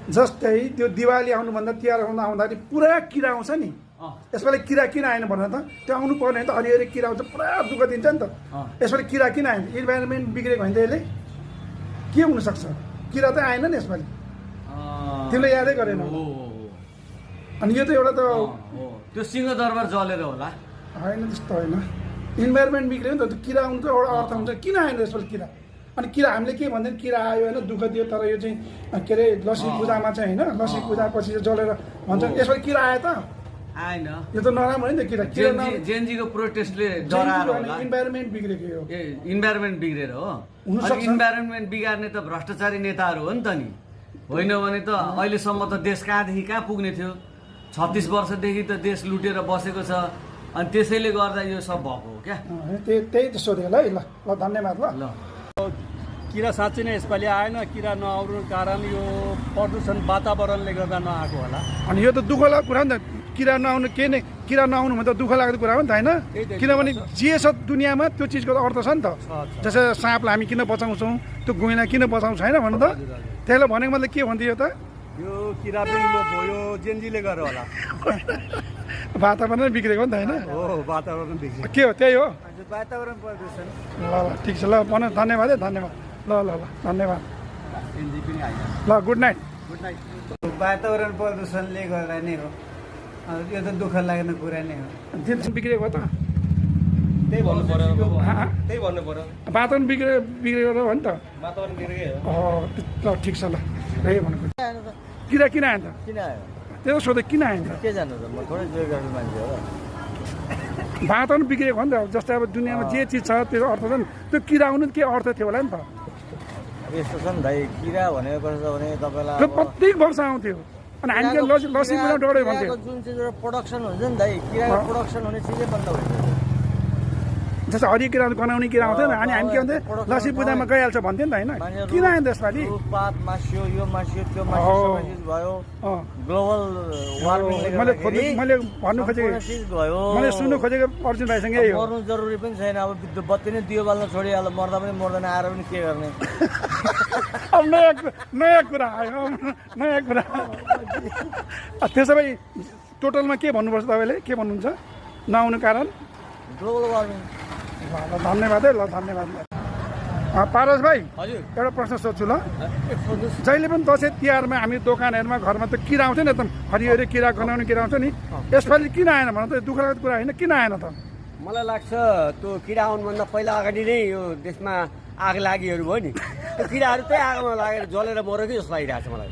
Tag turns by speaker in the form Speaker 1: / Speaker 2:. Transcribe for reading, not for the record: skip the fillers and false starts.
Speaker 1: जस्तै त्यो दिवाली आउनुभन्दा तिहार आउँदाखेरि पुरा किरा आउँछ नि, यसपालि किरा किन आएन भन त? त्यो आउनु पर्ने त, हरिहरि किरा आउँछ पुरा दुःख दिन्छ नि त। यसपालि किरा किन आएन? इन्भाइरोमेन्ट बिग्रेको होइन त यसले? के हुनसक्छ? किरा त आएन नि यसपालि, तिमीले यादै गरेन। अनि यो त एउटा त
Speaker 2: त्यो सिंहदरबार जलेर होला
Speaker 1: होइन, त्यस्तो होइन। इन्भाइरोमेन्ट बिग्रियो नि त, त्यो किरा आउनु त एउटा अर्थ हुन्छ। किन आएन यसपालि किरा? अनि किरा हामीले के भन्दैन, किरा आयो होइन दुःख दियो, तर यो चाहिँ के अरे लक्ष्मी पूजामा चाहिँ होइन, लक्ष्मी पूजापछि चाहिँ जलेर भन्छ। यसपालि किरा आयो त?
Speaker 2: आएन।
Speaker 1: यो त नराम्रो नि त किरा। किरा
Speaker 2: जेएनजीको प्रोटेस्टले डराएर होला।
Speaker 1: इन्भाइरोमेन्ट बिग्रेको यो।
Speaker 2: ए इन्भाइरोमेन्ट बिग्रेर हो। इन्भाइरोमेन्ट बिगार्ने त भ्रष्टाचारी नेताहरू हो नि त नि, होइन भने त अहिलेसम्म त देश कहाँदेखि कहाँ पुग्ने थियो। 36 वर्षदेखि त देश लुटेर बसेको छ, अनि त्यसैले गर्दा यो सब भएको हो क्या।
Speaker 1: त्यही त सोधेँ ल। ल धन्यवाद। ल
Speaker 3: किरा साँच्चै नै यसपालि आएन। किरा नआउनु कारण यो प्रदूषण वातावरणले गर्दा नआएको होला।
Speaker 1: अनि यो त दुःख लाग्दो कुरा नि त। किरा नआउनु के नै, किरा नआउनु भने त दुःख लाग्दो कुरा हो नि त होइन? किनभने जे छ दुनियाँमा त्यो चिजको त अर्थ छ नि त। जस्तै साँपलाई हामी किन बचाउँछौँ, त्यो गुइँलाई किन बचाउँछ होइन भन्नु त? त्यसलाई भनेको मतलब के भन्थ्यो त?
Speaker 3: यो किरा पनि लोप हो, यो जेएनजीले गरेर होला।
Speaker 1: वातावरण बिग्रेको नि त होइन?
Speaker 3: हो, वातावरण बिग्रेको
Speaker 1: के हो? त्यही हो
Speaker 3: वातावरण प्रदूषण।
Speaker 1: ल ठिक छ। ल भन, धन्यवाद है, धन्यवाद। ल धन्यवाद।
Speaker 3: जेएनजी पनि आयो।
Speaker 1: ल गुड नाइट।
Speaker 3: Good night. वातावरण प्रदूषणले गर्दा नै हो, यो त दुःख लाग्ने कुरा नै हो।
Speaker 1: दिन बिग्रेको हो त?
Speaker 3: त्यही भन्नु पर्यो, त्यही भन्नु पर्यो।
Speaker 1: वातावरण बिग्रेको हो नि त?
Speaker 3: वातावरण बिग्रेकै हो।
Speaker 1: ल ठिक छ। ल यही भन्नु किरा किन आयो त?
Speaker 3: किन आयो
Speaker 1: त्यो सोधेँ किन आयो त?
Speaker 3: के जानु त, म थोरै जोइ गर्ने मान्छे हो।
Speaker 1: वातावरण बिग्रेको हो नि त। जस्तै अब दुनियाँमा जे चिज छ त्यो अर्थ छ नि, त्यो किरा आउनु के अर्थ थियो होला नि त?
Speaker 3: यस्तो छ नि दाइ, किरा भनेको कस्तो छ भने तपाईँलाई
Speaker 1: त्यो प्रत्येक वर्ष आउँथ्यो, अनि हामीले लसी पूजा डढ्यो भन्थ्यो।
Speaker 3: जुन चाहिँ एउटा प्रोडक्सन हुन्छ नि दाइ, किराको प्रोडक्सन हुने चिजै बन्द भइसक्यो।
Speaker 1: जस्तो हरियो किरा गनाउने किरा आउँथ्यो नि, अनि हामी के भन्थ्यो, लसी पूजामा गइहाल्छ भन्थ्यो नि त होइन? किन आयो त्यसपालि?
Speaker 3: पात मास्यो, यो मास्यो, त्यो मास्यो, सबै चिज भयो। ग्लोबल वार्मिङले
Speaker 1: मैले भन्नु खोजेको, मैले सुन्नु खोजेको अर्जुन भाइसँग यही हो।
Speaker 3: मर्नु जरुरी पनि छैन, अब बत्ती नै दियो बाल्न छोडिहाल्यो, मर्दा पनि मर्दैन, आएर पनि के गर्ने।
Speaker 1: अब नयाँ कुरा आयो, नयाँ कुरा। त्यसो भए टोटलमा के भन्नुपर्छ तपाईँले? के भन्नुहुन्छ नआउनु कारण?
Speaker 3: Global warming.
Speaker 1: ल धन्यवाद है। ल धन्यवाद। पारस भाइ,
Speaker 3: हजुर
Speaker 1: एउटा प्रश्न सोध्छु ल। जहिले पनि दसैँ तिहारमा हामी दोकानहरूमा घरमा त किरा आउँछ नि, एकदम हरिहरि किरा गनाउने किरा आउँछ नि, यसपालि किन आएन भन त? दुःख लाग्दो कुरा होइन, किन आएन त?
Speaker 4: मलाई लाग्छ त्यो किरा आउनुभन्दा पहिला अगाडि नै यो देशमा आग लागिहरू भयो नि, त्यो किराहरू त्यही आगोमा लागेर जलेर मऱ्यो कि जस्तो लागिरहेको छ मलाई।